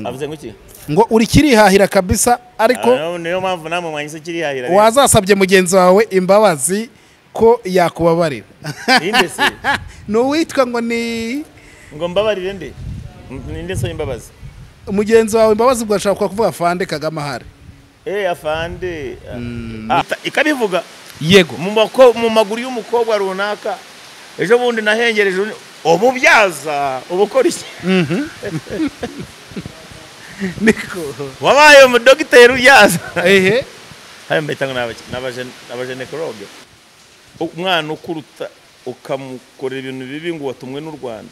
Avuze ngo iki? Ngo uri kirihahira kabisa, ariko niyo mpamvu namwe mwanyise kirihahira. Wazasabye mugenzi wawe imbabazi ko yakubabarira. Ninde se? Nuwitwa ngo ni ngo mbabarire nde? Ninde so imbabazi? Mugenzi wawe imbabazi ubwo ashaka kuvuga afande Kagame ahari. Afande ikabivuga. Yego. Mu maguru y'umukobwa runaka ejo bundi nahengereje ububyaza ubukora iki? Niko wabaye umudogiteri ubyaza. Ehe. Hayo mbita ngo n'abajenekologe. Umwana ukuruta ukamukorera ibintu bibi ngo watumwe n'u Rwanda.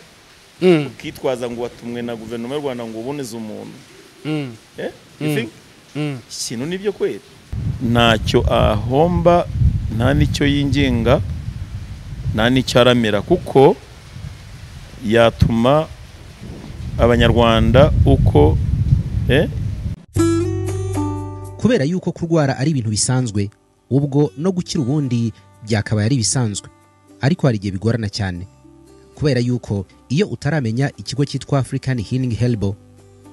Ukitwaza ngo watumwe na guverinoma y'u Rwanda ngo uboneze umuntu. You think? Ikintu nibyo kwera. Ntacyo ahomba, nta nicyo yinginga, nta nicyo aramira, kuko yatuma abanyarwanda uko kubera yuko kurwara ari ibintu bisanzwe, ubwo no gukira ubundi byakabaye ari bisanzwe, ariko hari igihe bigorana cyane kubera yuko iyo utaramenya ikigo cyitwa African Healing Herbal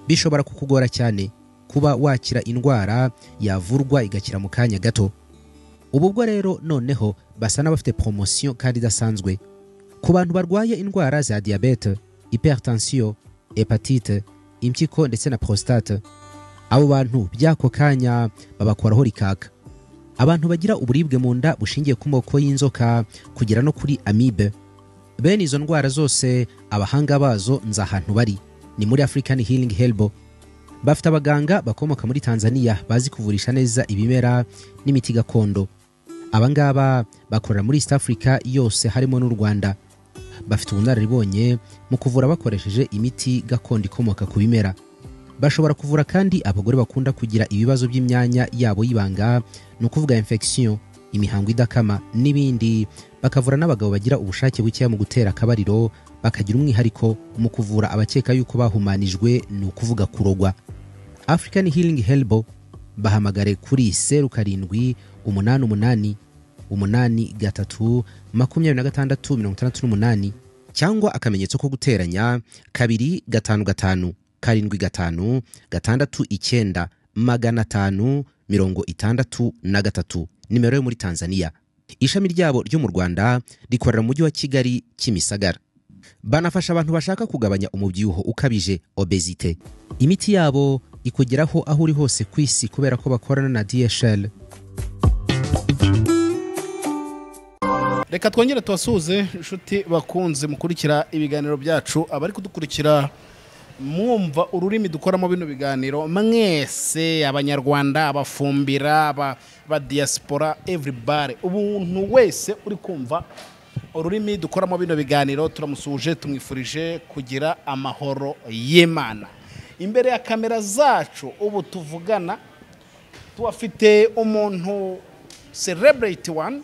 bishobora kukugora cyane kuba wakira indwara yavurwa igakira mu kanya gato. Ubu bwo rero noneho basa n'abafite promotion kandi idasanzwe ku bantu barwaye indwara za diabete, hypertension, hepatite, impyiko ndetse na prostate. Abo bantu byako kanya babakoraho rikaka. Abantu bagira uburibwe mu nda bushingiye ku moko y'inzoka kugera no kuri amibe, bene izo ndwara zose abahanga bazo nza ahantu bari ni muri African Healing Herbal. Bafite abaganga bakomoka muri Tanzania bazi kuvurisha neza ibimera n'imiti gakondo. Abangaba bakorera muri East Africa yose harimo n'u Rwanda. Bafite ubunararibonye mu kuvura bakoresheje imiti gakondo ikomoka ku bimera. Bashobora kuvura kandi abagore bakunda kugira ibibazo by'imyanya yabo y'ibanga, ni ukuvuga infection, imihango idakama n'ibindi. Bakavura n'abagabo bagira ubushake buke mu gutera akabariro, bakagira umwihariko mu kuvura abakeka yuko bahumanijwe, ni ukuvuga kurogwa. African Healing Herbal bahamagare kuri 07 88 83 26 68 cyangwa akamenyetso ko guteranya 2 5 5 7 5 6 9 563, nimero yo muri Tanzania. Ishami ryabo ryo mu Rwanda rikorera mu mujyi wa Kigali, Kimisagara. Banafasha abantu bashaka kugabanya umubyibuho ukabije, obesite. Imiti yabo ikugeraho aho uri hose ku isi kubera ko bakorana na DHL. Reka twongere tubasuhuze inshuti bakunze mukurikira ibiganiro byacu, abari kudukurikira mwumva ururimi dukoramo bino biganiro mwese, abanyarwanda, abafumbira, aba diaspora, everybody, ubuntu wese uri kumva ururimi dukoramo bino biganiro turamusuhuje, tumwifurije kugira amahoro y'Imana. Imbere ya kamera zacu ubu tuvugana tuwafite umuntu celebrate one,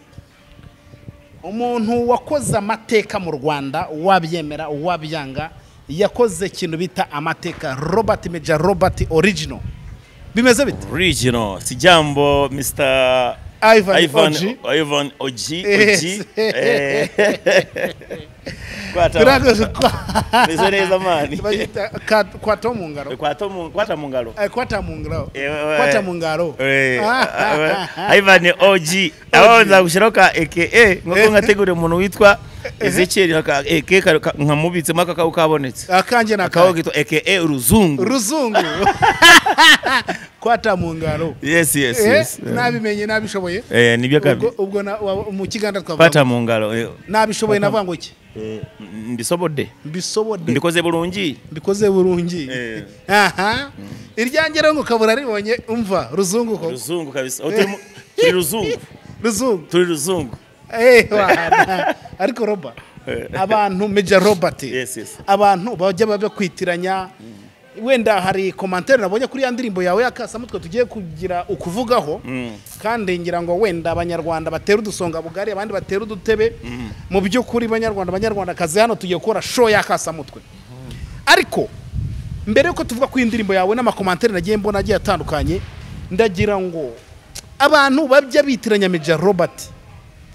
umuntu wakoze amateka mu Rwanda, wabyemera wabyanga, yakoze ikintu bita amateka, Robert Major Robert Original. Bimeze bite? Original. Sijambo Mr. Ivan Oji. Kwata. Neza mani. Kwata mu ngaro. Kwata mu ngaro. Kwata mu ngaro. Kwata mu ngaro. Ivan Oji. Aho nzagushiraka aka ngo ngategure umuntu witwa Ezekiel aka nkamubitse maka ka ukabonetse. Akanje nakaho gito aka Ruzungu. Ruzungu. Kwata mu ngaro. Yes yes yes. Nabimenye nabishoboye. Nibyo kabi. Ubwo mu kiganda twavuga. Kwata mu ngaro. Nabishoboye navuga ngo iki? Mbisobode. Mbisobode. Mbikoze burungi. Mbikoze burungi. Aha. Iryange ngo kabura ribonye umva Ruzungu ko. Ruzungu kabisa. Turi Ruzungu. Ruzungu. Turi Ruzungu. Ariko Robert, abantu Major Robert. Yes yes. Abantu bajya babakwitiranya. Wenda hari commentaire nabonye kuri ya ndirimbo yawe yakasamutwe tugiye kugira ukuvugaho, kandi ngira ngo wenda abanyarwanda batera udusonga bugari, abandi batera udutebe. Mu by'ukuri banyarwanda banyarwanda kazi hano tugiye gukora show yakasamutwe. Ariko mbere yuko tuvuga ku indirimbo yawe n'amakomantere nagiye mbona agiye atandukanye, ndagira ngo abantu babya bitiranya Major Robert.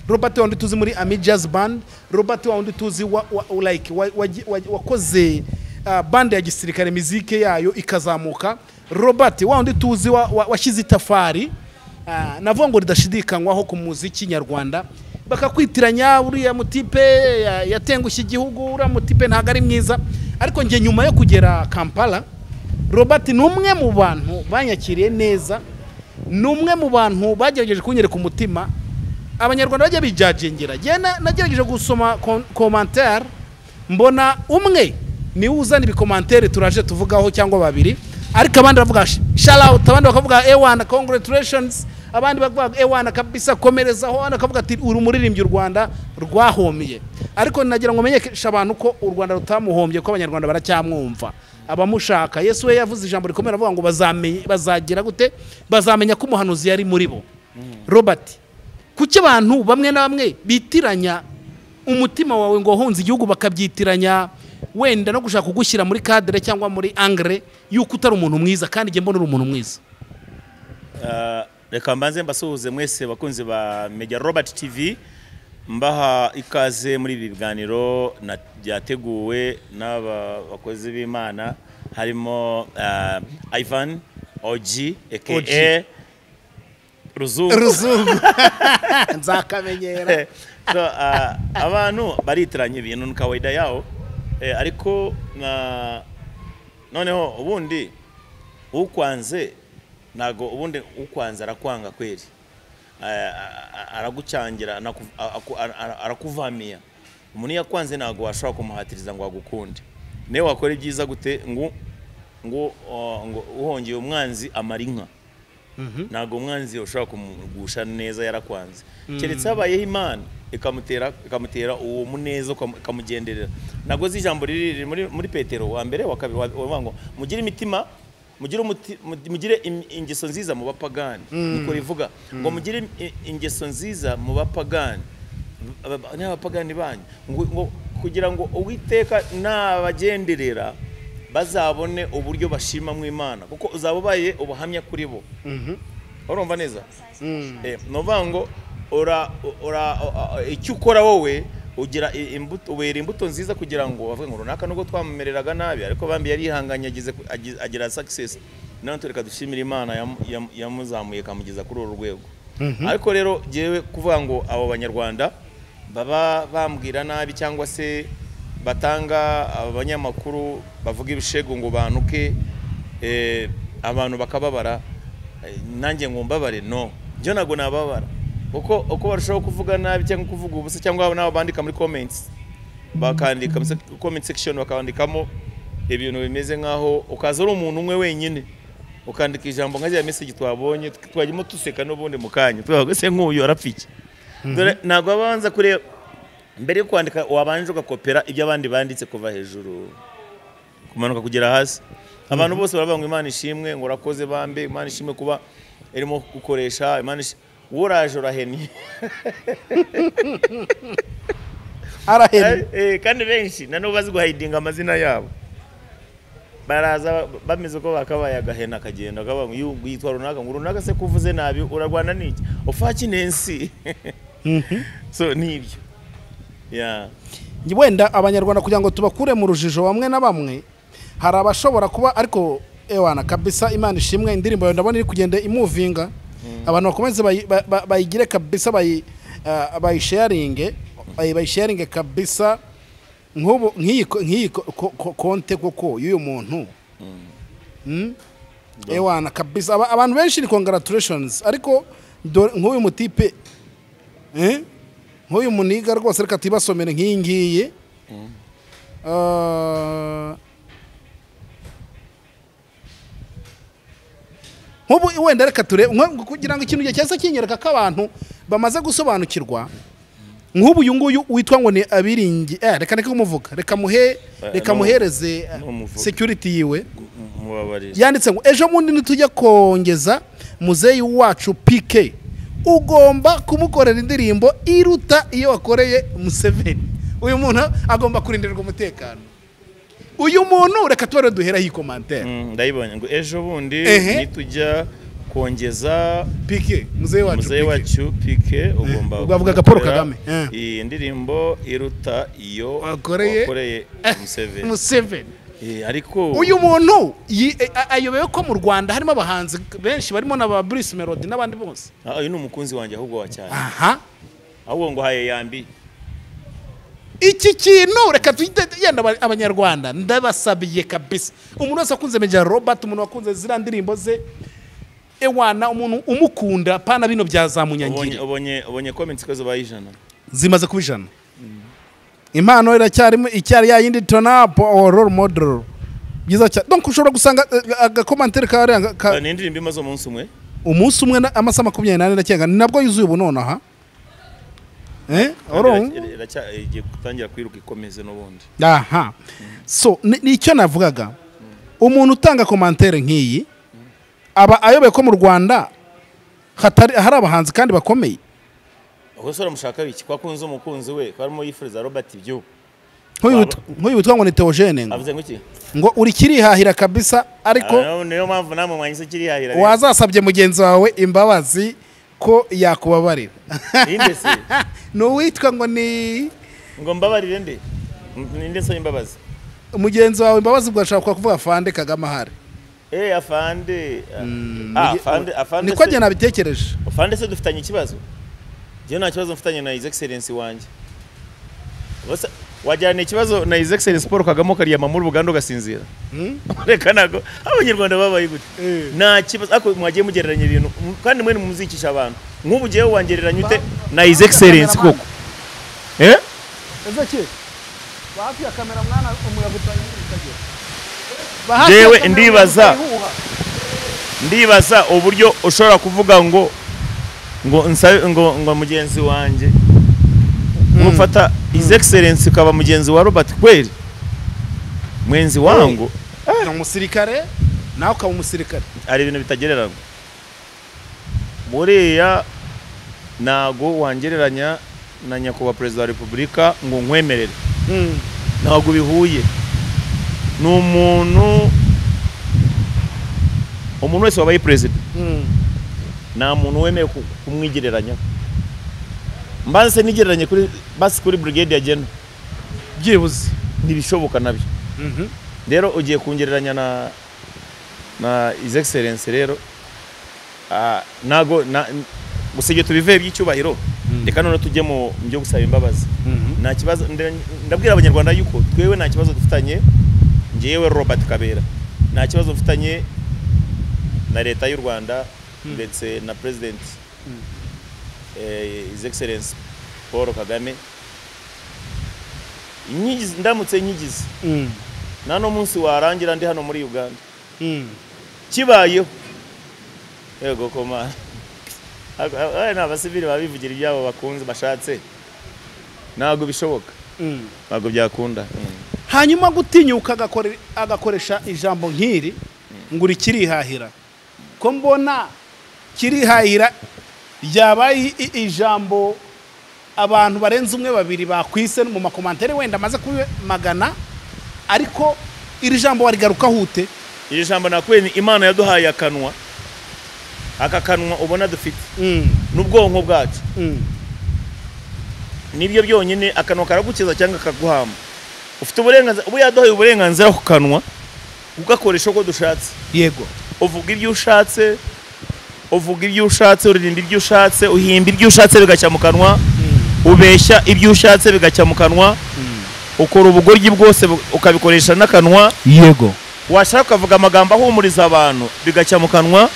Robert wa tuzi muri Ami Jazz Band, Robert wa tuzi wa like wakoze Bande ya gisirikare mizike yayo ikazamuka. Robert wa undi tuzi washyize itafari navuga ngo ridashidikanywaho ku muziki nyarwanda, bakakwitiranya uriya mutipe yatengushye igihugu, uriya mutipe ntabwo ari mwiza. Ariko njye nyuma yo kugera Kampala, Robert ni umwe mu bantu banyakiriye neza, ni umwe mu bantu bagerageje kunyereka umutima. Abanyarwanda bajya bijajengera. Njye nagerageje gusoma commentaire, mbona umwe niwe uzana ibikomantere turaje tuvugaho cyangwa babiri, ariko abandi bavuga shout out, abandi bakavuga ewana congratulations, abandi bavuga ewana kabisa komerezaho, abandi bakavuga ati uri umuririmbyi u Rwanda rwahomiye. Ariko nagira ngo menyeshe abantu ko u Rwanda rutamuhombye, ko abanyarwanda baracyamwumva abamushaka. Yesu we yavuze ijambo rikomeye avuga ngo bazagira gute, bazamenya ko umuhanuzi yari muri bo. Robert, kuki abantu bamwe na bamwe bitiranya umutima wawe ngo wahunze igihugu, bakabyitiranya wenda no gushaka kugushyira muri cadre cyangwa muri angle yuko utari umuntu mwiza, kandi njye mbona uri umuntu mwiza? Reka mbanze mbasuhuze mwese bakunzi ba Media Robert TV, mbaha ikaze muri ibi biganiro byateguwe n'aba bakozi b'Imana, harimo Ivan OG aka Ruzungu. Nzakamenyera. So, abantu baritiranye ibintu ni kawaida yao, ariko noneho ubundi ukwanze nago, ubundi ukwanze arakwanga kweri, aragucangira, arakuvamia. Umuntu yakwanze nago washobora kumuhatiriza ngo agukunde. Niyo wakora ibyiza gute ngo uhongeye umwanzi amara inka, ntago umwanzi ushobora kumugusha neza yarakwanze, keretse habayeho Imana ikamutera uwo muneza ikamugenderera. Nago ijambo riri muri Petero wa mbere wa kabiri wavuga ngo mugire imitima, mugire ingeso nziza mu bapagani. Niko rivuga ngo mugire ingeso nziza mu bapagani, n'abapagani banyu, ngo kugira ngo Uwiteka nabagenderera bazabone uburyo bashima mu Imana, kuko uzaba ubaye ubuhamya kuri bo. Urumva neza? Novuga ngo icyo ukora wowe ugira imbuto, ubera imbuto nziza kugira ngo bavuge ngo runaka nubwo twamumereraga nabi ariko bambi yarihanganye agira success. None tureka dushimira Imana yamuzamuye kamugeza kuri uru rwego. Ariko rero jewe kuvuga ngo abo banyarwanda baba bambwira nabi cyangwa se batanga abanyamakuru bavuga ibishego ngo bantuke, abantu bakababara, nanjye ngo mbabare, no byo nago nababara, kuko uko barushaho kuvuga nabi cyangwa kuvuga ubusa, cyangwa nabo bandika muri comments, bakandika muri comment section bakandikamo ibintu bimeze nkaho ukaza uri umuntu umwe wenyine ukandika ijambo nka ya message twabonye twagimo tuseka n'ubundi mukanya twavuga se nk'uyu arapfiki. Dore nago abanza kure mbere yo kwandika wabanje ugakopera ibyo abandi banditse kuva hejuru kumanuka kugera hasi. Abantu bose baravuga ngo Imana ishimwe, ngo urakoze bambe, Imana ishimwe kuba irimo gukoresha, Imana uraje uraheni. Araheni. Kandi benshi na no bazi guhidinga amazina yabo. Baraza bameze ko bakabaye agahena kagenda kabaga ngo yitwa runaka, ngo runaka se kuvuze nabi urarwana niki? Ufaki nensi. So nibyo. Yeah. Wenda abanyarwanda kugira ngo tubakure mu rujijo bamwe na bamwe, hari abashobora kuba ariko ewana kabisa Imana ishimwe indirimbo yawe ndabona iri kugenda imuvinga. Abantu bakomeze bayigire kabisa, bayisharinge, bayisharinge kabisa. Nk'ubu nk'iyi konte koko y'uyu muntu. Ewana kabisa abantu benshi ni congratulations, ariko nk'uyu mutipe nk'uyu muniga rwose reka tibasomere nk'iyi ngiyi. Nk'ubu wenda reka ture kugira ngo ikintu cyasa kinyereka ko abantu bamaze gusobanukirwa. Nk'ubu uyu nguyu witwa ngo ni abiringi, reka reka kumuvuga, reka muhe, reka muhereze security yiwe. Yanditse ngo ejo bundi nitujya kongeza muzeyi wacu PK, ugomba kumukorera indirimbo iruta iyo wakoreye Museveni. Uyu muntu agomba kurindirwa umutekano. Uyu muntu reka tubare duhera iyi commentaire. Ndayibonye ngo ejo bundi nitujya kongeza PK muzeyi wacu PK ugomba ugavuga Paul Kagame iyi ndirimbo iruta iyo wakoreye Museveni. Ariko uyu muntu ayobewe ko mu Rwanda harimo abahanzi benshi barimo na ba Bruce Melody n'abandi bose. Uyu ni umukunzi wanjye ahubwo wa cyane. Aha. Ahubwo ngo haye yambi. Iki kintu reka tuhite yenda abanyarwanda ndabasabiye kabisa. Umuntu wese akunze Major Robert, umuntu wakunze zira ndirimbo ze, ewana umuntu umukunda pana bino bya zamunyangire. Ubonye comments ko zabaye 100. Zimaze kuba 100. Impano iracyarimo icyari ya yindi tona role model. Byiza cyane. Donc ushobora gusanga agakomantere ka ni indirimbo imaze umunsi umwe. Umunsi umwe amasaha 24 ndakenga nabwo yuzuye ubu nonaha. Igiye gutangira kwiruka ikomeze n'ubundi. Aha. So nicyo navugaga. Umuntu utanga komantere nk'iyi aba ayobe ko mu Rwanda hatari hari abahanzi kandi bakomeye. Ubwo sora mushaka biki kwa kunze umukunzi we karimo yifuriza Robert ibyo. Nk'uyu witwa ngo ni Theogene ngo. Avuze ngo iki? Ngo uri kirihahira kabisa ariko niyo mpamvu namwe mwanyise kirihahira. Wazasabye mugenzi wawe imbabazi ko yakubabarira. Ninde se? No witwa ngo ni ngo mbabarire nde? Ninde se imbabazi? Mugenzi wawe imbabazi bwashaka kuvuga Afande Kagame ahari. Afande. Afande. Niko njye nabitekereje. Afande se dufitanye ikibazo? Njye nta kibazo mfitanye na His Excellency wanjye. Bose wajyana ikibazo na His Excellency Paul Kagame ukaryama muri Buganda ugasinzira. Reka nago abanyarwanda babaye gute? Nta kibazo ariko mwagiye mugereranya ibintu kandi mwe muzikisha abantu. Nk'ubu giye wangereranya ute na His Excellency koko? Ezekiel hafi ya kamera mwana umuyaga utagera. Jewe ndibaza uburyo ushobora kuvuga ngo ngo ngo mugenzi wanjye ngufata His Excellency ukaba mugenzi wa Robert kweli mwenzi wangu ni umusirikare nawe ukaba umusirikare. Ari ibintu bitagereranywa. Buriya ntago wangereranya na nyakubahwa Perezida wa Repubulika ngo nkwemerere. Ntago bihuye. Ni umuntu wese wabaye president nta muntu wemeye kumwigereranya. Mbanze nigereranye kuri basi kuri brigade ya General byibuze ntibishoboka nabyo. Rero ugiye kungereranya na His Excellency rero nago gusa tubive by'icyubahiro. Reka none tujye mu byo gusaba imbabazi. Nta kibazo ndabwira abanyarwanda yuko twewe nta kibazo dufitanye. Ngewe Robert Kabera nta kibazo mfitanye na leta y'u Rwanda ndetse na President His Excellency Paul Kagame. Ndamutse nyigize nta no munsi warangira ndi hano muri Uganda kibayeho. Yego koma n'abasivili babivugira ibyabo bakunze bashatse ntabwo bishoboka, ntabwo byakunda. Hanyuma gutinyuka agakoresha ijambo nk'iri ngo uri kirihahira, ko mbona kirihahira ryabaye ijambo abantu barenze umwe babiri bakwise mu makomantere wenda amaze kuba magana, ariko iri jambo warigaruka hute? Iri jambo nakwe Imana yaduhaye akanwa, aka kanwa ubona dufite n'ubwonko bwacu nibyo byonyine. Akanwa karagukiza cyangwa kaguhamba. Ufite uburenganzira, ubu yaduhaye uburenganzira ku kanwa ugakoresha uko dushatse. Yego, uvuga ibyo ushatse, uvuga ibyo ushatse, uririmba ibyo ushatse, uhimba ibyo ushatse bigacya mu kanwa, ubeshya ibyo ushatse bigacya mu kanwa, ukora ubugoryi bwose ukabikoresha n'akanwa. Yego, washaka ukavuga amagambo ahumuriza abantu bigacya mu kanwa,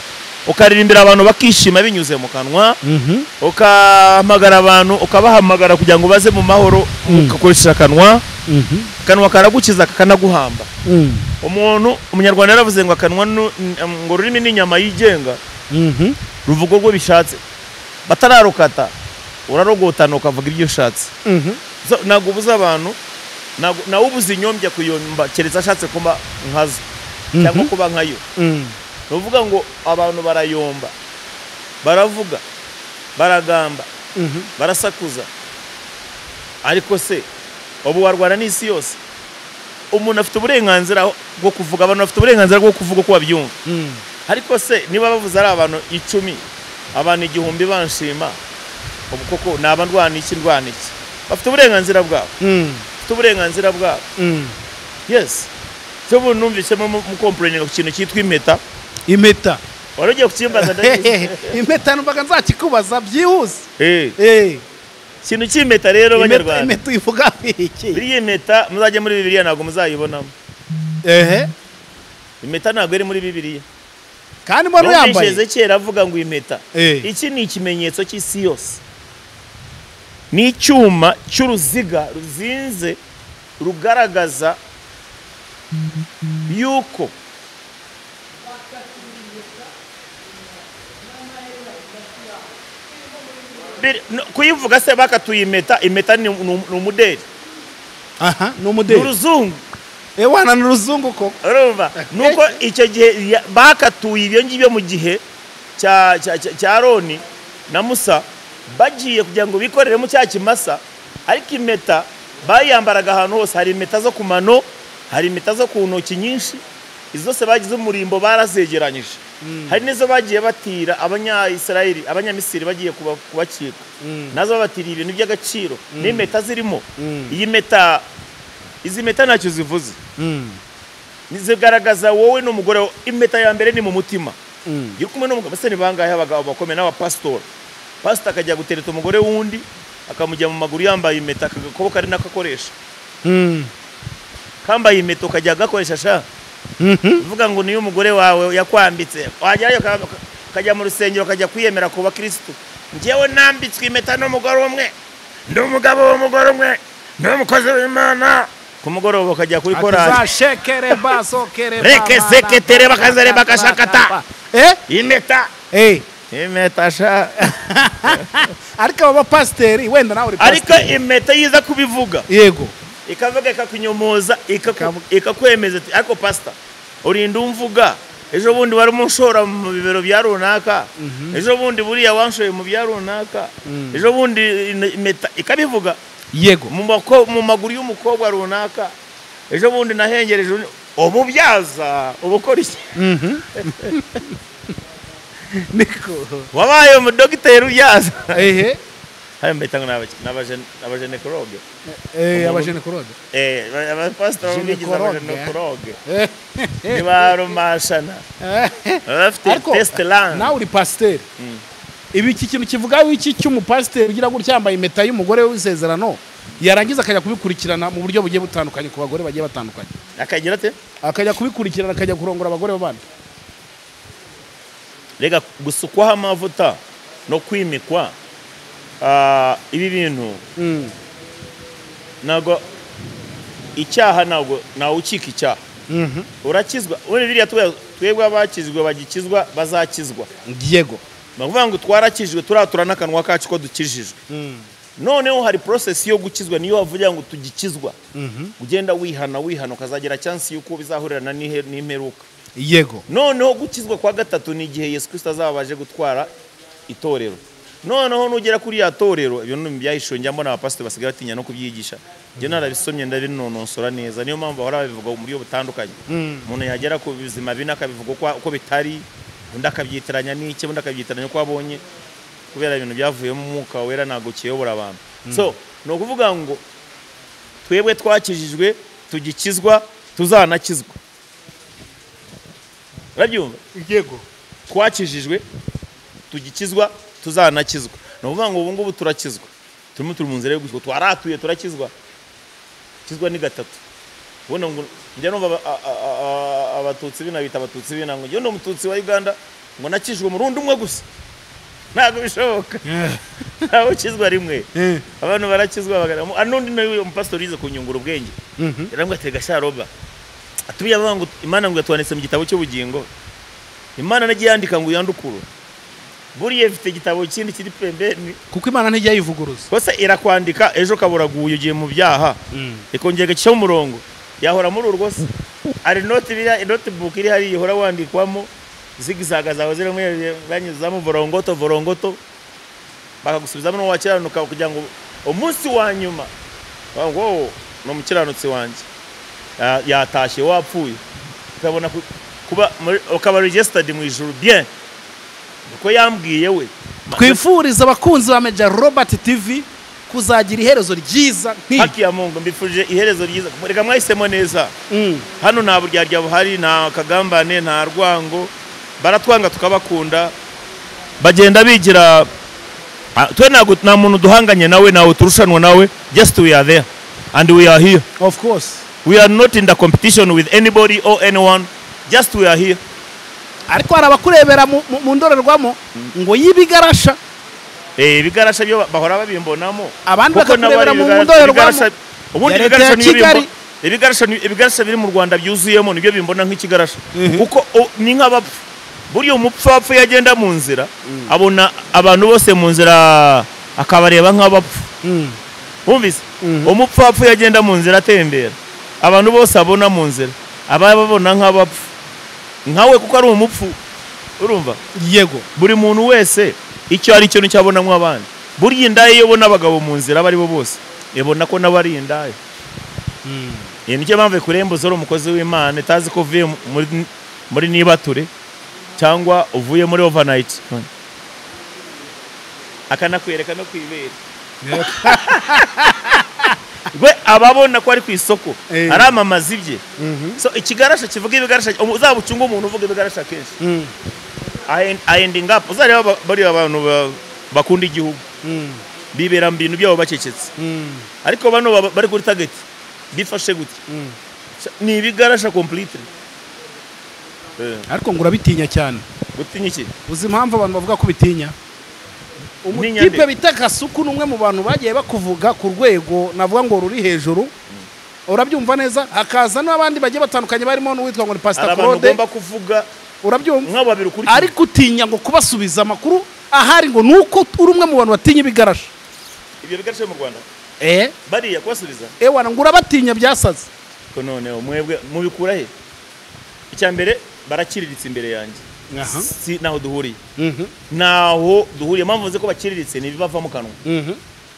ukaririmbira abantu bakishima binyuze mu kanwa, ukahamagara abantu ukabahamagara kugira ngo baze mu mahoro ugakoresha akanwa. Akanwa karagukiza kakanaguhamba. Umuntu umunyarwanda yaravuze ngo akanwa ngo rurimi n'inyama yigenga, ruvuga urwo bishatse, batararukata urarogotana ukavuga ibyo ushatse. Ntabwo ubuza abantu, nawe ubuza inyombya kuyomba keretse ashatse kuba nkazo cyangwa kuba nkayo. Nuvuga ngo abantu barayomba, baravuga, baragamba, barasakuza, ariko se ubu warwana n'isi yose? Umuntu afite uburenganzira bwo kuvuga, abantu bafite uburenganzira bwo kuvuga uko babyumva. Ariko se niba bavuze ari abantu 10, abantu 1000 banshima, ubu koko naba ndwana iki ndwana iki? Bafite uburenganzira bwabo. Bafite uburenganzira bwabo. Yes. Cyo bu numvise mu complaining ku kintu cyitwa impeta. Impeta. Wari ugiye kukimbaza ndagize. Impeta numvaga nzakikubaza byihuse. Ikintu cy'impeta rero banyarwanda. Impeta ivuga iki? Biriya impeta muzajya muri Bibiliya ntabwo muzayibonamo. Impeta ntabwo iri muri Bibiliya. Kandi mbona yambaye. Numvise kera avuga ngo impeta. Iki ni ikimenyetso cy'isi yose. Ni icyuma cy'uruziga ruzinze rugaragaza yuko kuyivuga se bakatuye impeta. Impeta ni umudeli. Aha, ni umudeli. Uruzungu. Ewana ni uruzungu koko. Urumva nuko icyo gihe bakatuye ibyo ngibyo mu gihe cya Aroni na Musa bagiye kugira ngo bikorere mu cya kimasa, ariko impeta bayambaraga ahantu hose. Hari impeta zo ku mano, hari impeta zo ku ntoki nyinshi, izo zose bagize umurimbo barazegeranyije. Hari n'izo bagiye batira abanya-Israeli, abanyamisiri bagiye kubacika, nazo babatiriye ibintu by'agaciro n'impeta zirimo. Iyi meta, izi meta ntacyo zivuze, zigaragaza wowe n'umugore. Impeta ya mbere ni mu mutima. Iyo kumwe n'umugabo se ni bangahe abagabo bakomeye n'abapasitori? Pastor akajya gutereta umugore wundi akamujya mu maguru yambaye impeta, akakoboko ari nakakoresha kambaye impeta ukajya gakoresha sha. Uvuga ngo niyo umugore wawe yakwambitse, wajyayo ukajya mu rusengero ukajya kwiyemera ku bakristo, njyewe nambitswe impeta n'umugore umwe, ndi umugabo w'umugore umwe, ndi umukozi w'Imana. Ku mugoroba ukajya kuri korali shekere basokere reke seketere bakazare bakashakata impeta impeta sha. Ariko aba pasiteri wenda nawe uri pasiteri, ariko impeta yiza kubivuga yego ikavuga ikakunyomoza ikakwemeza ati ariko pastor urinda umvuga, ejo bundi wari umushora mu bibero bya runaka, ejo bundi buriya wanshoye mu bya runaka, ejo bundi impeta ikabivuga yego mu maguru y'umukobwa runaka, ejo bundi nahengereje ububyaza ubukora iki. Niko wabaye umudogiteri ubyaza. Hayo mbita ngo n'abajenekologe. Abajenekologe. Abapasitori bigize abajenekologe. Nibarumashana. Bafite test lang. Nawe uri pasiteri. Ibi iki kintu kivuga iki cy'umupasiteri ugira gutya yambaye impeta y'umugore w'isezerano, yarangiza akajya kubikurikirana mu buryo bugiye butandukanye ku bagore bagiye batandukanye. Akagira ate? Akajya kubikurikirana akajya kurongora abagore b'abandi. Rega gusukwaho amavuta no kwimikwa ibi bintu ntabwo icyaha, ntabwo nawukika icyaha. Urakizwa ubundi biriya twebwe abakizwe bagikizwa bazakizwa. Yego. Bavuga ngo twarakijwe turatura n'akanwa kacu ko dukijijwe. Noneho hari process yo gukizwa, niyo bavugira ngo tugikizwa. Ugenda wihana wihana ukazagera chance yuko bizahurirana n'imperuka. Yego. Noneho gukizwa kwa gatatu ni igihe Yesu Kristo azaba aje gutwara itorero. Noneho nugera kuri ya torero, ibyo ni byahishwe njya mbona abapasiteri basigaye batinya no kubyigisha. Njye narabisomye ndabinonosora neza, niyo mpamvu bahora babivuga mu buryo butandukanye. Umuntu yagera ku bizima bine akabivuga uko bitari, undi akabyitiranya n'iki, undi akabyitiranya uko abonye, kubera ibintu byavuyemo umwuka wera ntabwo kiyobora abantu. So ni ukuvuga ngo twebwe twakijijwe, tugikizwa, tuzanakizwa. Urabyumva? Yego. Twakijijwe, tugikizwa, tuzanakizwa. Ni ukuvuga ngo ubu ngubu turakizwa, turimo turi mu nzira yo gukizwa, twaratuye turakizwa. Kizwa ni gatatu. Ubona ngo njya numva abatutsi bina bita abatutsi bina ngo njye ndi umututsi wa Uganda ngo nakijwe mu rundi umwe gusa. Ntabwo bishoboka. Ntabwo ukizwa rimwe. Abantu barakizwa bagara. Anundi nawe umupastori yize kunyungura ubwenge. Yarambwira ati gasha roba. Atubiye avuga ngo Imana ngo yatwanitse mu gitabo cy'ubugingo. Imana nagiye yandika ngo yandukuru. Buriye mfite igitabo kindi kiri pembeni kuko Imana ntijya yivuguruza. Kose irakwandika ejo kaburaguye ugiye mu byaha. Ikongera igacisha umurongo. Yahora muri urwo se. Ari note biriya notebook iri hari ihora wandikwamo zigzaga zawe zirimo banyuzamo vorongoto vorongoto bakagusubizamo no wakiranuka kugira ngo umunsi wa nyuma ngo no mukiranutsi wanjye yatashye wapfuye ukabona kuba ukaba registered mu ijuru bien. Uko yambwiye we. Twifuriza abakunzi ba Major Robert TV kuzagira iherezo ryiza nk'iri. Haki ya Mungu, mbifurije iherezo ryiza. Reka mwahisemo neza. Hano nta buryarya buhari, nta kagambane, nta rwango. Baratwanga tukabakunda. Bagenda bigira twe nta muntu duhanganye nawe, nawe turushanwa nawe. Just we are there and we are here. Of course. We are not in the competition with anybody or anyone. Just we are here. Ariko hari abakurebera mu ndorerwamo ngo yibigarasha. Ibigarasha byo bahora babimbonamo. Abandi bakakurebera mu ndorerwamo. Ubundi ibigarasha ni ibigarasha biri mu Rwanda byuzuyemo nibyo bimbona nk'ikigarasha. Kuko ni nk'abapfu. Buriya umupfapfu yagenda mu nzira abona abantu bose mu nzira akabareba nk'abapfu. Wumvise? Umupfapfu yagenda mu nzira atembera, abantu bose abona mu nzira ababona nk'abapfu. Nkawe kuko ari umupfu, urumva? Yego. Buri muntu wese icyo ari cyo nicyo abona nk'abandi. Buriya indaya iyo ubona abagabo mu nzira bari bo bose, ibona ko nabo ari indaya. Iyi nicyo mpamvu kurembuza uri umukozi w'Imana itazi ko uvuye muri nibature cyangwa uvuye muri overnight, akanakwereka no kwibera. We ababona ko ari ku isoko aramamaza ibye. So ikigarasha kivuga ibigarasha, uzabucunga umuntu uvuga ibigarasha kenshi. Ending up uzareba bari abantu bakunda igihugu bibera mu bintu byabo bacecetse. Ariko bano bari kuri target bifashe gute? Ni ibigarasha completely. Ariko ngo urabitinya cyane. Gutinya iki? Uzi impamvu abantu bavuga ko bitinya? Umutipe bita Kasuku numwe mu bantu bagiye bakuvuga ku rwego navuga ngo ruri hejuru. Urabyumva neza? Hakaza n'abandi bagiye batandukanye barimo n'uwitwa ngo ni Pastor Claude. Ugomba kuvuga urabyumva nk'abo babiri kuri. Ariko utinya ngo kubasubiza amakuru ahari ngo nuko uri umwe mu bantu batinya ibigarasha. Ibyo bigarasha mu Rwanda? Bariya kubasubiza? Wana ngo urabatinya byasaze. Ko none mwebwe mubikura he? Icya mbere barakiriritse imbere yanjye. Si naho duhuriye. Naho duhuriye mpamvu nze ko bakiriritse ni bibava mu kanwa.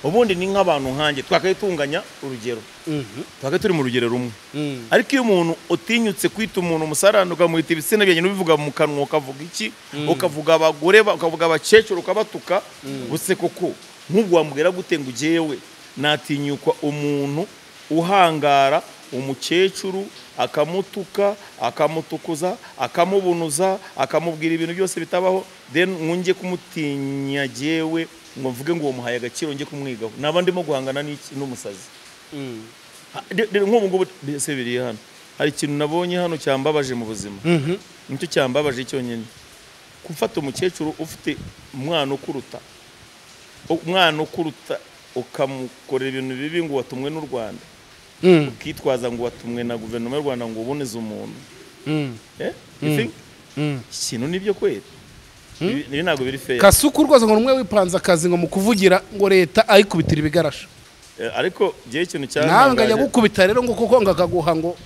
Ubundi ni nk'abantu nkanjye twakayitunganya urugero. Twakaye turi mu rugero rumwe. Ariko iyo umuntu utinyutse kwita umuntu umusarano ukamwita ibitsina byanyu n'ubivuga mu kanwa ukavuga iki, ukavuga abagore, ukavuga abakecuru, ukabatuka, buse koko nk'ubwo wambwira gute ngo ugewe natinyukwa umuntu uhangara umukecuru akamutuka, akamutukuza, akamubunuza, akamubwira ibintu byose bitabaho, then ngunge kumutinya jewe ngo mvuge ngo muhaye agaciro nge kumwigaho. Naba ndimo guhangana n'iki n'umusazi. Nk'ubu ngubu se biri hano. Hari ikintu nabonye hano cyambabaje mu buzima. Nicyo cyambabaje cyonyine. Gufata umukecuru ufite umwana ukuruta, ukamukorera ibintu bibi ngo watumwe n'u Rwanda. Ukitwaza ngo watumwe na guverinoma y'u Rwanda ngo uboneze umuntu. You think? Ikintu nibyo kweri. Ibi ntago biri fair. Kasuku rwose ngo numwe wipanze akazi ngo mukuvugira ngo leta ayikubitira ibigarasha. Ariko giye ikintu cyane nawe ngajya gukubita rero ngo kuko ngakaguha ngo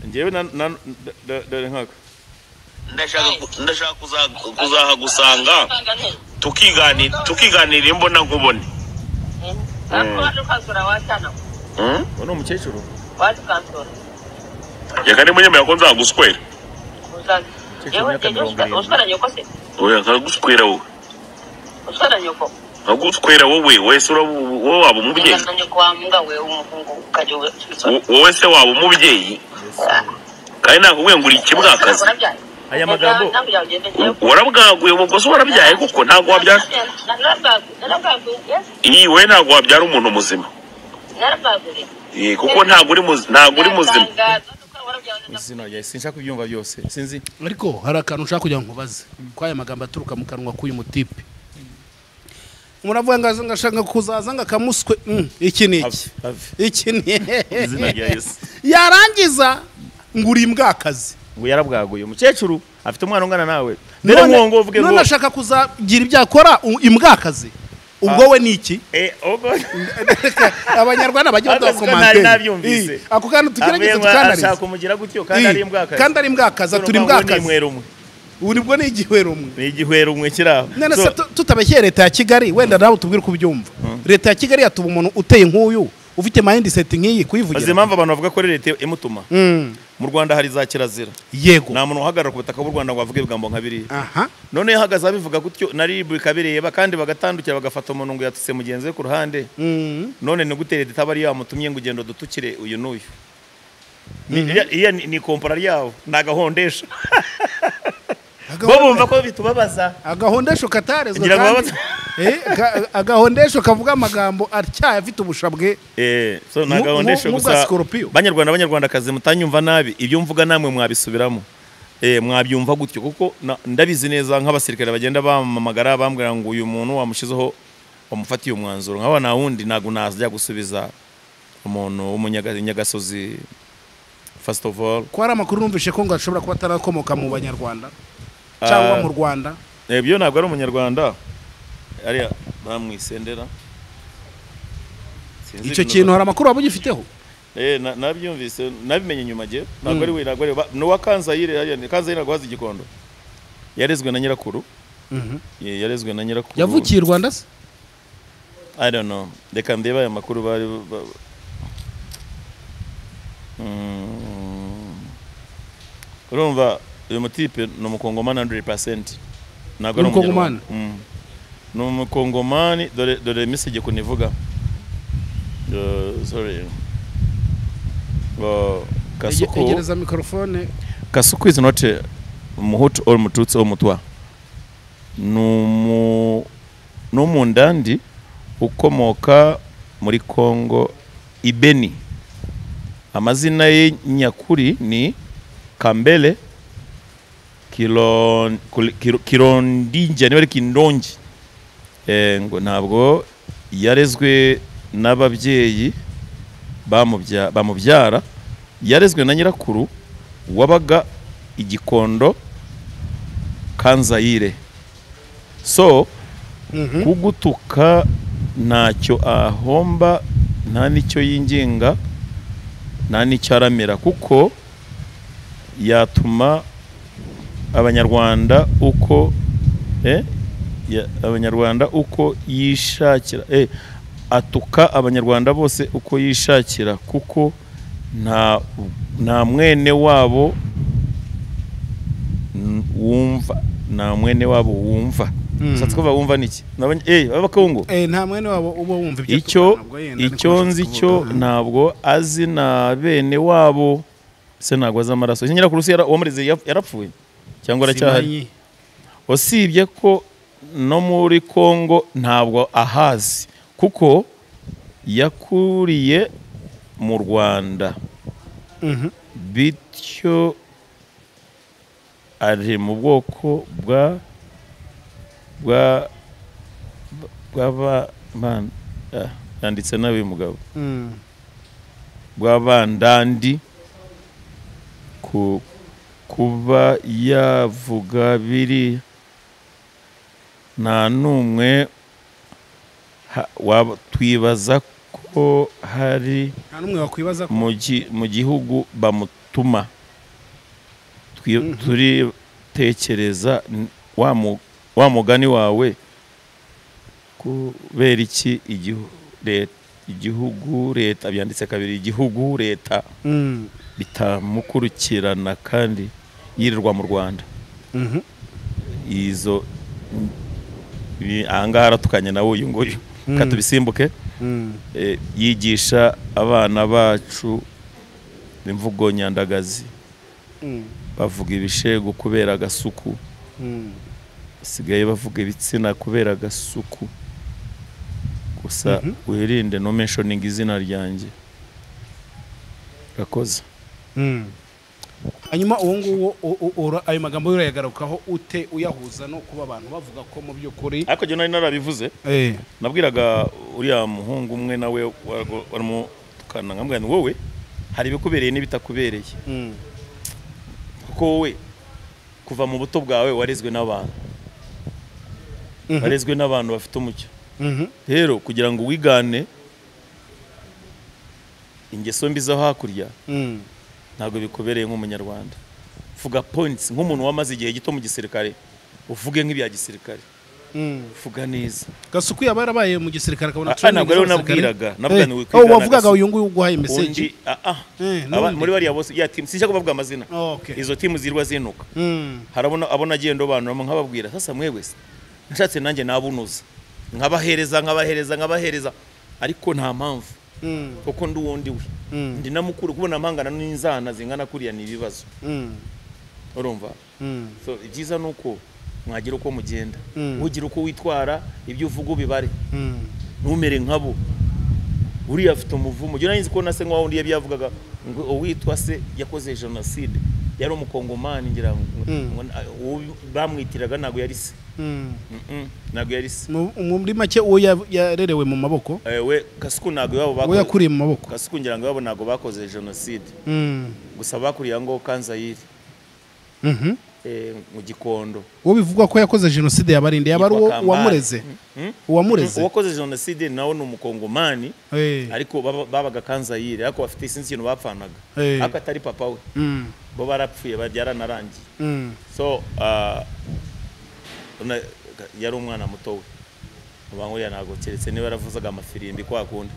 ngewe na dore nkaka. Ndashaka kuzahagusanga tukiganira imbona nkubone. Uno mukecuru reka ni munyemera ko nzaguswera. Oya nkaguswera wowe. Nkaguswera wowe wese wowe waba umubyeyi. Wowe se waba umubyeyi. Kandi nakubwiye ngo uri ikibwakazi. Aya magambo warabwaguye ubwo se warabyaye kuko ntago wabyara. Iyi we ntago wabyara umuntu muzima. Kuko ntago uri muzima. Izina rya sinshaka kubyumva byose sinzi. Ariko hari akantu ushaka kugira ngo nkubaze ko aya magambo aturuka mu kanwa k'uyu mutipe. Muravuga ngo ngashaka kuzaza ngakamuswe iki ni iki? Iki ni izina rya Yesu. Yarangiza ngo uri imbwakazi. Ngo yarabwaguye umukecuru afite umwana ungana nawe. Rero ngo uvuge ngo none ashaka kuzagira ibyo akora imbwakazi. Ubwo we ni iki? Abanyarwanda bajye badakomante. Ako kandi tugerageze tukanarize. Ashaka kumugira gutyo kandi ari imbwakazi. Kandi ari imbwakazi turi imbwakazi. Ubu nibwo ni igihwero umwe. Ni igihwero umwe kiraho. None se tutabeshyeye leta ya Kigali wenda nawe tubwire uko ubyumva. Leta ya Kigali yatuba umuntu uteye nk'uyu ufite mindset nk'iyi kuyivugira. Azi impamvu abantu bavuga ko leta imutuma. Mu Rwanda hari za kirazira. Yego. Nta muntu uhagarara ku butaka bw'u Rwanda ngo avuge ibigambo nka biriya. Aha. None yahagaze abivuga gutyo na RIB ikabireba kandi bagatandukira bagafata umuntu ngo yatutse mugenzi we ku ruhande. None ni gute leta itaba ariyo yamutumye ngo ugendo dutukire uyu n'uyu? Iya ni kompora ryabo, ni agahondesho. Bo bumva ko bitubabaza. Agahondesho katarezwe Ngira ngo kandi. Agahondesho kavuga amagambo atyaye afite ubushabwe. So ni agahondesho gusa. Banyarwanda banyarwandakazi mutanyumva nabi, ibyo mvuga namwe mwabisubiramo. Mwabyumva gutyo kuko ndabizi neza nk'abasirikare bagenda bamamagara bambwira ngo uyu muntu wamushizeho wamufatiye umwanzuro. Nkaba nta wundi ntago nazajya gusubiza umuntu w'umunyagasozi. First of all, ko hari amakuru numvishe ko ngo ashobora kuba atarakomoka mu Banyarwanda cyangwa mu Rwanda. Ibyo ntabwo ari umunyarwanda. Ariya bamwisendera. Icyo kintu hari amakuru waba ugifiteho? Nabyumvise, nabimenye nyuma je. Ntabwo ari we, ntabwo ari no wa Kanzayire, hariya ni Kanzayire ntabwo hazi Gikondo. Yarezwe na nyirakuru. Yarezwe na nyirakuru. Yavukiye i Rwanda se? I don't know. Reka ndeba aya makuru bari urumva uyu mutipe ni umukongomani 100%. Ntabwo ari umukongomani. Ni umukongomani, dore message kunivuga. Sorry. Kasuku. Egereza microphone. Kasuku is not a Muhutu or Mututsi or Mutwa. Ni umundandi ukomoka muri Kongo Ibeni. Amazina ye nyakuri ni Kambele Kirondinja, niba ari Kindonji. Ngo ntabwo yarezwe n'ababyeyi bamubyara, yarezwe na nyirakuru wabaga Igikondo Kanzayire. So kugutuka ntacyo ahomba, nta nicyo yinginga, nta nicyo aramira, kuko yatuma abanyarwanda uko abanyarwanda uko yishakira, atuka abanyarwanda bose uko yishakira, kuko nta mwene wabo wumva, nta mwene wabo wumva. Satsuko wumva niki? Abakongo. Nta mwene wabo uba wumva ibyo. Icyo nzi cyo ntabwo azi na bene wabo, se ntabwo azi amaraso. Nyirakuru se wamureze yarapfuye cyangwa aracyahari? Usibye ko no muri Kongo ntabwo ahazi kuko yakuriye mu Rwanda. Bityo ari mu bwoko bwa yanditse nabi mugabo bw'abandandi kuba yavuga biri nta numwe twibaza ko hari mu gihugu bamutuma. Turitekereza wa mugani wawe kubera iki igihugu leta byanditse kabiri, igihugu leta bitamukurikirana kandi yirirwa mu Rwanda. Izo ahangaha aratukanye nawe uyu nguyu katubisimbuke. Yigisha abana bacu imvugo nyandagazi, bavuga ibishego kubera agasuku, basigaye bavuga ibitsina kubera agasuku. Gusa wirinde no mentioning izina ryanjye. Rakoze. Hanyuma uwo nguwo ayo magambo urayagarukaho ute, uyahuza no kuba abantu bavuga ko mu by'ukuri? Ariko je nari narabivuze. Nabwiraga uriya muhungu umwe nawe waramutukana, nkamubwira nti wowe hari ibikubereye n'ibitakubereye. Kuko wowe kuva mu buto bwawe warezwe n'abantu. Warezwe n'abantu bafite umucyo. Rero kugira ngo wigane ingeso mbi zo hakurya ntabwo bikubereye nk'umunyarwanda. Vuga points nk'umuntu wamaze igihe gito mu gisirikare, uvuge nk'ibya gisirikare. Vuga neza. Gasuku yaba yarabaye mu gisirikare akabona training. Ntabwo ariwe nabwiraga, nabwo ni wikwigana. Wavugaga uyu nguyu uguhaye message. Muri bariya bose ya team sinshaka kubavuga amazina. Izo team zirwa zinuka. Harabona abona agiye ndobanuramo nkababwira sasa mwebwe se nshatse nanjye nabunuza. Nkabahereza nkabahereza nkabahereza ariko nta mpamvu. Kuko ndi uwo ndi we. Ndi namukuru kubona mpangana n'inzana zingana kuriya ni ibibazo. Urumva? So ibyiza nuko mwagira uko mugenda, ugira uko witwara, ibyo uvuga ubibare. Ntumere nkabo. Uriya afite umuvumo. Jya nzi ko nase nkaho undi yabivugaga ngo uwitwa se yakoze genocide. Yari umukongomani ngira ngo bamwitiraga ntago yari se. Ntago yari se. Muri make uwo yarerewe mu maboko. We Kasuku ntago yabo bakoze. Uwo yakuriye mu maboko. Kasuku ngira ngo yabo ntago bakoze genocide. Gusa bakuriye ngo Kanzayire. Mu Gikondo. Uwo bivugwa ko yakoze genocide yabarinde yaba ari uwamureze. Uwamureze. Uwakoze genocide nawe ni umukongomani ariko babaga Kanzayire ariko bafite sinzi ikintu bapfanaga. Ariko atari papa we. Bo barapfuye byaranarangiye. So yari umwana muto we. Ubanguriya ntago keretse niba yaravuzaga amafirimbi kwa kundi.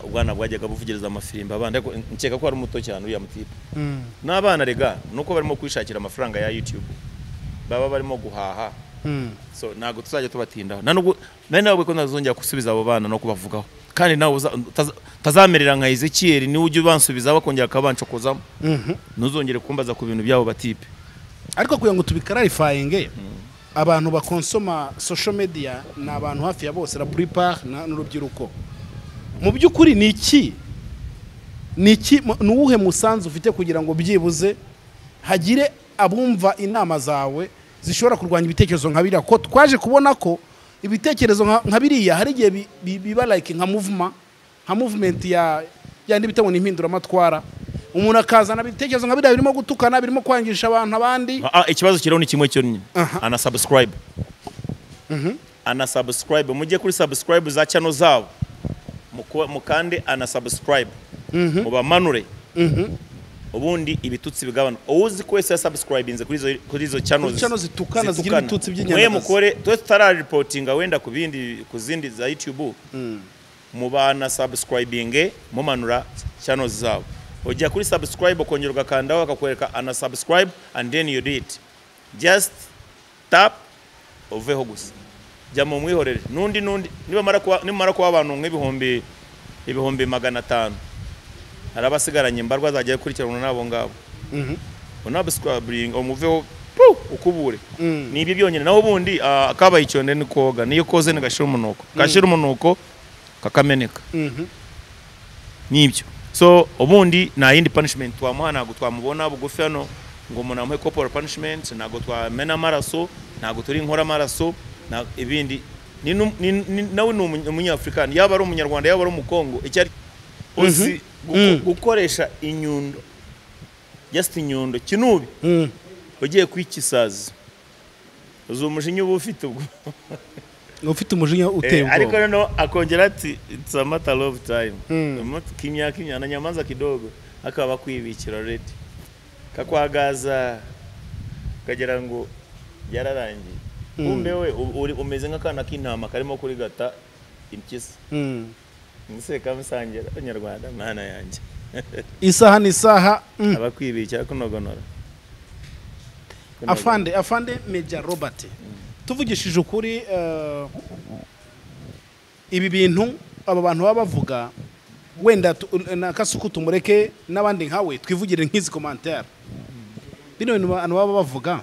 Ubwana bwajyaga buvugiriza amafirimbi abandi ariko nkeka ko ari muto cyane uriya mutipe. N'abana rega nuko barimo kwishakira amafaranga ya YouTube baba barimo guhaha. So ntago tuzajya tubatindaho. Nubwo nari nawe ko ntazongera gusubiza abo bana no kubavugaho. Kandi nawe utazamerera nka Ezekiel niwe ujye ubansubiza bakongera akabancokozamo. Ntuzongere kumbaza ku bintu byabo batipe. Ariko kugira ngo tubikararifyinge abantu bakonsoma social media ni abantu hafi ya bose la plupart n'urubyiruko. Mu by'ukuri ni iki nuwuhe musanzu ufite kugira ngo byibuze hagire abumva inama zawe zishobora kurwanya ibitekerezo nka biriya, ko twaje kubona ko ibitekerezo nka biriya hari igihe biba like nka movement, nka movement ya yandi bitabo n'impinduramatwara, umuntu akazana ibitekerezo nka biriya birimo gutukana birimo kwangisha abantu abandi. Ikibazo kiriho ni kimwe cyo nyine ana subscribe. Ana subscribe, mujye kuri subscribe za channel zabo. Mukande ana subscribe. Mubamanure. Ubundi ibitutsi bigabana. Uzi ko wese subscribinze kuri izo channels zitukana zigira ibitutsi by'inyandagazi. Mwe mukore twe tutara reportinga wenda ku bindi kuzindi za YouTube. Mubana subscribinge mumanura channels zabo. Ujya kuri subscribe ukongera ugakandaho akakwereka ana subscribe and then you do it. Just tap uveho gusa. Jya mu mwihorere nundi niba nimara kuba abantu nk'ibihumbi 500 arabasigaranye imbarwa zagiye kurikirana nabo ngabo. Unabscribing umuveho ukubure. Ni ibyo byonyine naho ubundi akabaye icyonde ni koga niyo koze nigashira umunuko. Gashira umunuko kakameneka. Nibyo. So ubundi nta yindi punishment twamuha, ntago twamubona bugufi hano ngo umuntu amuhe corporal punishment, ntago twamena amaraso, ntago turi inkora amaraso. Na ibindi nawe ni umunyafrikani yaba ari umunyarwanda yaba ari umukongo icyo uzi gukoresha inyundo just inyundo kinubi ugiye kwikisaza uzi umujinya uba ufite ubwo ufite umujinya uteye ubwoba. Ariko noneho akongera ati it's a matter of time. Kimya kimya na nyamanza kidogo akaba kwibikira already kakwagaza kagira ngo yararangiye. Kumbe we umeze nk'akana k'intama karimo kurigata impyisi. Nise kamusangira abanyarwanda mwana yanjye. Isaha ni isaha abakwibikira kunogonora. Afande Major Robert. Tuvugishije ukuri ibi bintu aba bantu baba bavuga wenda na Kasuku tumureke n'abandi nkawe twivugire nk'izi commentaire. Bino bintu abantu baba bavuga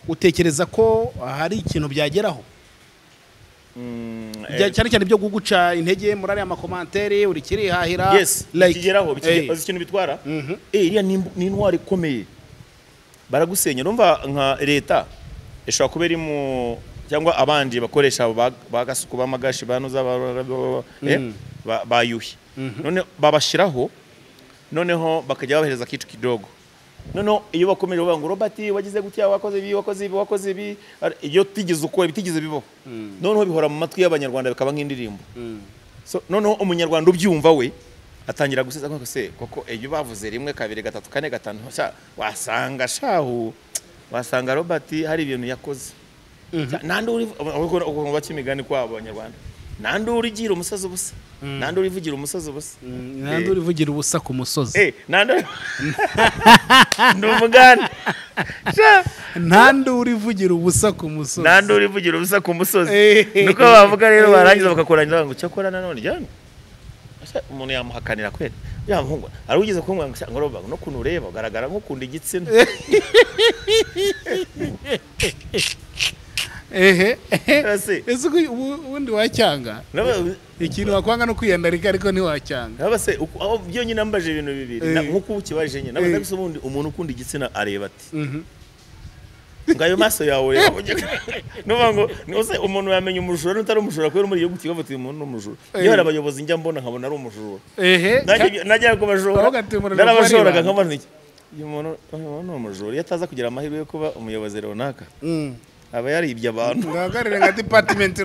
utekereza ko hari ikintu byageraho? Cyane cyane byo guguca intege muri ariya makomantere uri kirihahira. Yes, bikigeraho uzi ikintu bitwara. Iriya ni intwari ikomeye baragusenya. Urumva nka leta ishobora kuba iri mu cyangwa abandi bakoresha ba Gasuku b'amagashi banuza bayuhi none babashiraho noneho bakajya babahereza kitu kidogo. Noneho iyo bakomeje bavuga ngo Robert wagize gutya wakoze ibi wakoze ibi wakoze ibi iyo tigeze uko bitigeze bibaho. Noneho bihora mu matwi y'abanyarwanda bikaba nk'indirimbo. So noneho umunyarwanda ubyumva we atangira gusiza ko se koko iyo bavuze rimwe kabiri gatatu kane gatanu wasanga shahu wasanga Robert hari ibintu yakoze. Nandi uri ukuntu baca imigani kwabo Abanyarwanda, nandi urigira umusozi ubusa, nandi urivugira umusozi ubusa, nandi urivugira ubusa ku musozi, nandi ndumugani, nandi urivugira ubusa ku musozi, nandi urivugira ubusa ku musozi. Nuko bavuga rero barangiza bakakurangiza ngo cyakora nanone jyana umuntu yamuhakanira kweli ya muhungu ari ugeze kumwe ngo roba no kuntu ureba ugaragara nk'ukunda igitsina. Ehe ese ubundi wacyanga ikintu wakwanga no kwiyandarika ariko ntiwacyanga. Naba se aho byo nyine ambaje ibintu bibiri nkuko ukibaje nyine naba ndabise ubundi umuntu ukunda igitsina areba ati ngayo maso yawe nuba ngo nose umuntu yamenye umujura n'utari umujura kubera muri gihugu kibavuye umuntu n'umujura. Iyo hari abayobozi njya mbona nkabona ari umujura. Ehe najya kubajura narabashoraga nkabona iki uyu muntu ni umujura iyo ataza kugira amahirwe yo kuba umuyobozi runaka aba yaribye abantu ngagarira nka department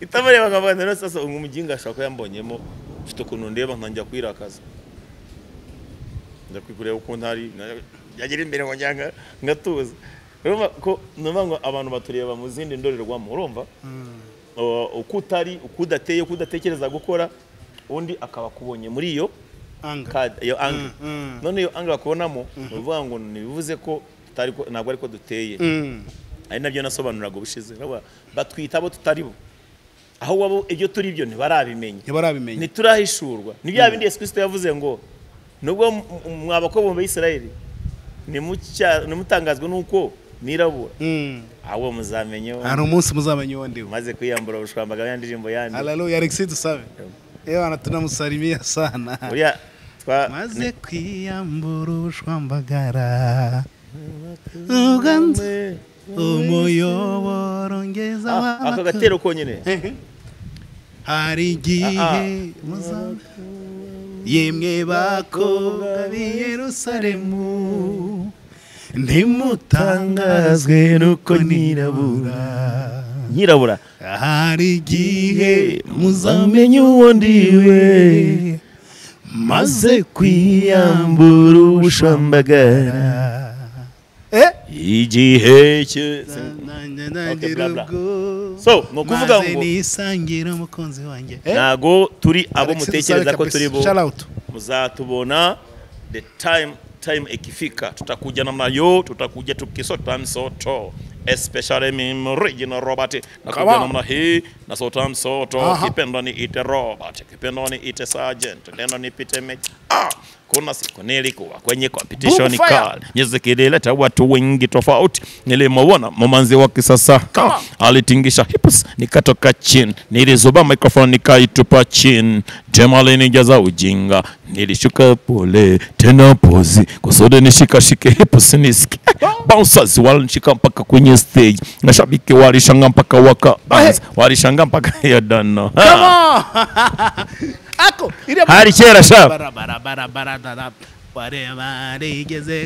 itabareba nkabona rero sasa umuginga ashaka ko yambonyemo mfite ukuntu ndeba ntangira kwirakaza ndakwigureba ukuntu ari yagira imbere ngo njyanga ngatuza. Urumva ko numva ngo abantu batureba mu zindi ndorerwamo, urumva uko utari, uko udateye, uko udatekereza gukora, undi akaba akubonye muri iyo iyo angle. None iyo angle akubonamo uvuga ngo nibivuze ko tutari ntabwo ariko duteye. Ari nabyo nasobanuraga ubushize batwita abo tutari bo, aho wabo ibyo turi byo ntibarabimenya, ntiturahishurwa. Ni bya bindi Yesu Kristo yavuze ngo nubwo mwabakobwa ba Isirayeli nimutangazwe nuko nirabura, aho muzamenye hari umunsi muzamenye uwo ndiwe maze kwiyambura ubushwambaga ya ndirimbo yandi. Haleluya Alexis dusabe ewana tunamusalimia sana. Uriya maze kwiyambura ubushwambagara uganze umuyoboro ngeza aka gatero konyine hari igihe muzamenye yemwe bakobwa b'i Yerusalemu ntimutangazwe nuko nirabura nyirabura, hari igihe muzamenye uwo ndiwe maze kwiyambura ubushwambagara igihe cye. So no kuvuga ngo nisangira umukunzi wanjye ntago turi abo mutekereza ko turi bo, muzatubona the time ikifika tutakuja namna yo, tutakuja tukisota msoto especially mimi original Robert nakuja namna hii na sota msoto kipendo ni ite Robert, kipendo ni ite Sergeant, neno ni pite mechi. Kuna siku nilikuwa kwenye competition kali, muziki ilileta watu wengi tofauti. Nilimwona mumanzi wa kisasa alitingisha hips, nikatoka chini, nilizoba microphone nikaitupa chini. Jema alinijaza ujinga, nilishuka pole tena pozi kusudi nishikashike hips nisiki. Bouncers walinishika mpaka kwenye stage, mashabiki walishanga mpaka waka walishanga mpaka ya dano. Come on. Ako hari kera sha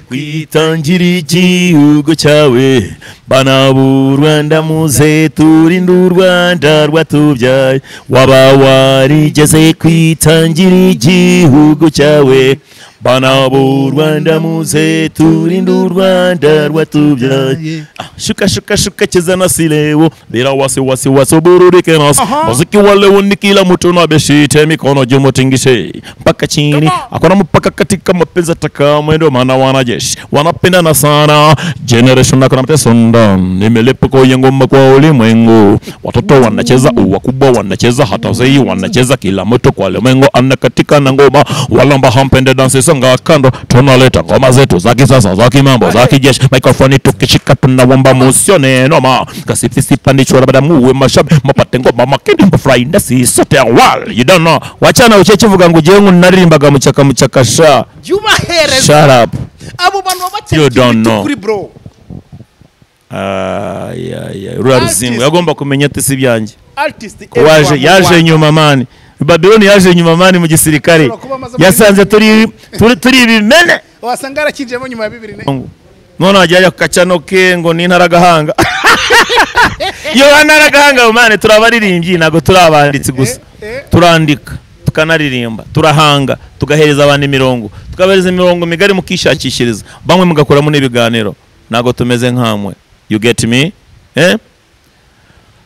kwitangira igihugu cyawe bana b'u Rwanda muze turinde u Rwanda rwatubyaye, waba warigeze kwitangira igihugu cyawe bana b'u Rwanda muze turinde u Rwanda rwatubyaye. Shuka shuka shuka cheza na silewo bila wasi wasi wasi burudike nasi muziki wa leo ni kila mtu na beshite mikono juu mutingishe mpaka chini akona mpaka katika mapenzi taka mwendo maana wanajeshi wanapendana sana generation akona mateso ndani nimelipuko ya ngoma kwa ulimwengu watoto wanacheza wakubwa wanacheza hata wazee wanacheza kila mtu kwa ulimwengu anakatika na ngoma walamba hampende dance songa kando tunaleta ngoma zetu za kisasa za kimambo za kijeshi microphone tukishika tunawamba musione noma kasifisi pandishwa labda muwe mashabi mapate ngoma makindi mbafurahi ndasi sote wal you don't know wachana ucheche vuga ngo jewe naririmbaga muchaka muchaka sha Juma Herez shut up abo bantu babatse kuri bro ya ruraruzingo yagomba kumenya ati si byanjye artist waje yaje nyuma mani Babylon yaje nyuma mani mu gisirikare yasanze turi ibimene wasanga arakijemo nyuma ya 2004 none ajya kacanoke ngo ni ntaragahanga yo ntaragahanga mane turabaririmbyi nago turabanditsi gusa turandika tukanaririmba turahanga tugahereza abantu imirongo tukabereza imirongo migari mukishakishiriza bamwe mugakoramo n'ibiganiro nago tumeze nkamwe you get me.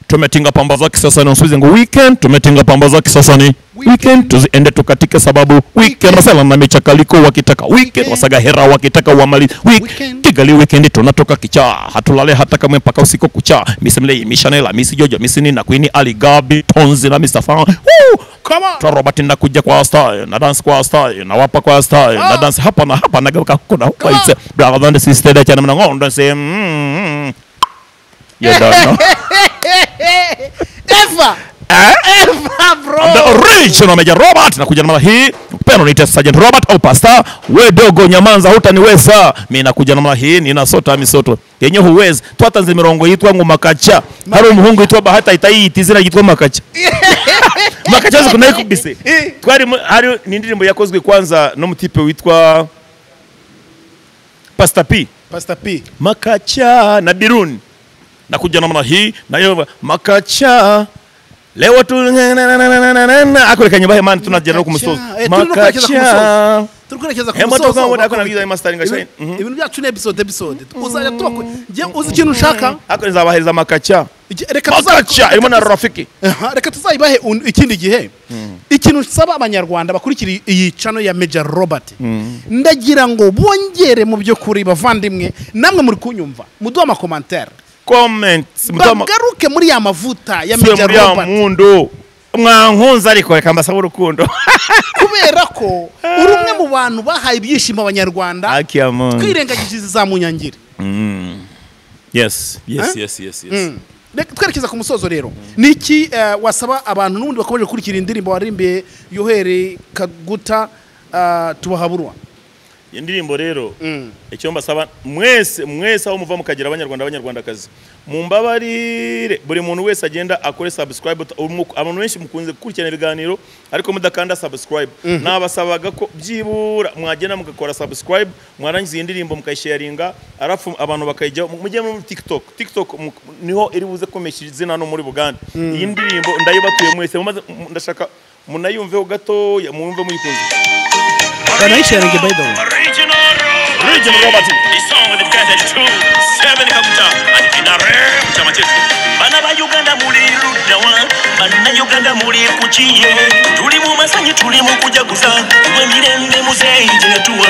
Tumetinga pamba za kisasa ni usize ngo weekend, tumetinga pamba za kisasa ni weekend, tuziende tukatike sababu weekend, masala na michakaliko wakitaka weekend, wasaga hera wakitaka wamali weekend, Kigali weekend tunatoka kichaa, hatulale hata kama mpaka usiku kucha, misemlei mishanela misi jojo misi na Queen Ali Gabi Tonzi na Mr. Fan. Come on. Robert nakuja kwa style, na dance kwa style, na wapa kwa style, na dance hapa na hapa na geuka huko na huko. It's brother and sister that chana ngondo say you don't know. Eva. Eva bro. The original Major Robert nakuja na mara hii. Pendo niite Sergeant Robert au Pastor. We dogo nyamanza hutaniweza. Mimi nakuja na mara hii ninasota misoto. Yenye huwezi. Twatanze mirongo yitwa ngo makacha. Hari umuhungu yitwa Bahata itayita izina yitwa Makacha. Makacha zo kunayikubise. Twari hari ni indirimbo yakozwe kwanza no mutipe witwa Pastor P. Pastor P. Makacha na Biruni. Nakuja na mara hii na hiyo Makacha. Leo tu akoreka nyumba man tunajera ku musozo. Makacha. Turukurekeza ku musozo. Hemo tuko na mastering gashain. Ibintu byacu ni episode. Uzajya tuba nje uzi ikintu ushaka. Ako nzabahereza Makacha. Reka Makacha irimo na Rafiki. Reka tuzayibahe ikindi gihe. Ikintu nsaba abanyarwanda bakurikira iyi channel ya Major Robert. Ndagira ngo bongere mu byo kuri bavandimwe namwe muri kunyumva. Muduha ama commentaire. Comments bagaruke muri ya mavuta ya Major Robert mundu mwankunza ariko reka mbasaba urukundo kubera ko uri umwe mu bantu bahaye ibyishimo abanyarwanda twirengagije za munyangire. Yes yes yes yes yes. Reka twerekeza ku musozo rero niki wasaba abantu n'ubundi bakomeje gukurikira indirimbo warimbiye Yoheri Kaguta tubahaburwa. Indirimbo rero icyo mbasaba mwese mwese aho muva mukagira abanyarwanda abanyarwandakazi mumbabarire buri muntu wese agenda akore subscribe. Abantu benshi mukunze gukurikirana ibiganiro ariko mudakanda subscribe. Nabasabaga ko byibura mwagenda mugakora subscribe mwarangiza indirimbo mukayisharinga arafu abantu bakayijya mujye muri TikTok niho iri buze komesha izina no muri Buganda. Iyi ndirimbo ndayibatuye mwese ndashaka munayumveho gato mwumve muyikunze. Banayisharinge by the way. Original Robert. Isongo the 2 7 Kaguta and NRM chama chetu. Bana ba Uganda muri rudawa, bana Uganda muri kuchiye. Tuli mu masanyu tuli mu kujaguza, we mirembe muzeyi jetuwa.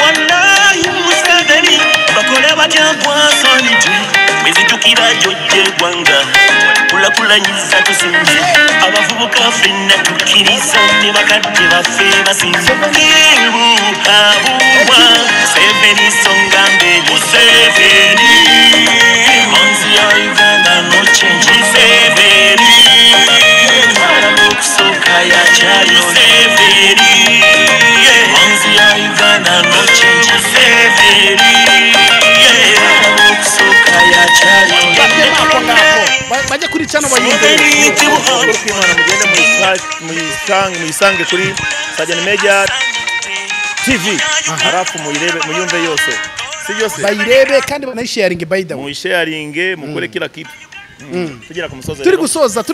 Wallahi Museveni bakole batya kwasonije. Mizijukira joje gwanga. Kula kula nyiza tusinze. Abavubuka fenna tukiriza ne bakadde baffe basinze. Kibu abuwa Museveni songa mbele Museveni. Manzi ya Uganda no change Museveni. Okusoka ya chali Museveni. Manzi ya Uganda no change Museveni. Okusoka ya chali. Bajya kuri channel bayumve. Muyisange kuri Sergeant Major TV. Harafu muyirebe muyumve yose. Si yose. Bayirebe kandi banayisharinge by the way. Muyisharinge mukore kila kitu. Tugera ku musozo. Turi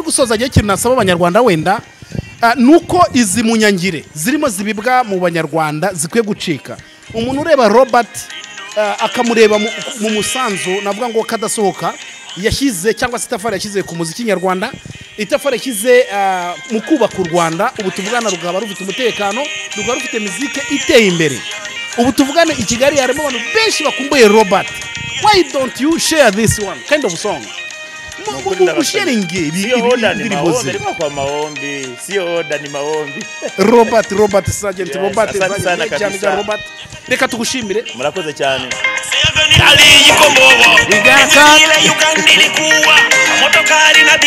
gusoza giye kintu nasaba abanyarwanda wenda nuko izi munyangire zirimo zibibwa mu banyarwanda zikwiye gucika. Umuntu ureba Robert akamureba mu musanzu navuga ngo kadasohoka yashyize cyangwa se itafari yashyize ku muziki nyarwanda, itafari yashyize mu kubaka u Rwanda. Ubu tuvugana rugaba rufite umutekano, rugaba rufite muzike iteye imbere. Ubu tuvugane i Kigali harimo abantu benshi bakumbuye Robert. Why don't you share this one kind of song? Sharing ibi kwa maombi, sio oda ni maombi. Robert Sergeant Robert Robert, reka tugushimire. Murakoze cyane. Ali yikombowa. Uganda ilikuwa motokari na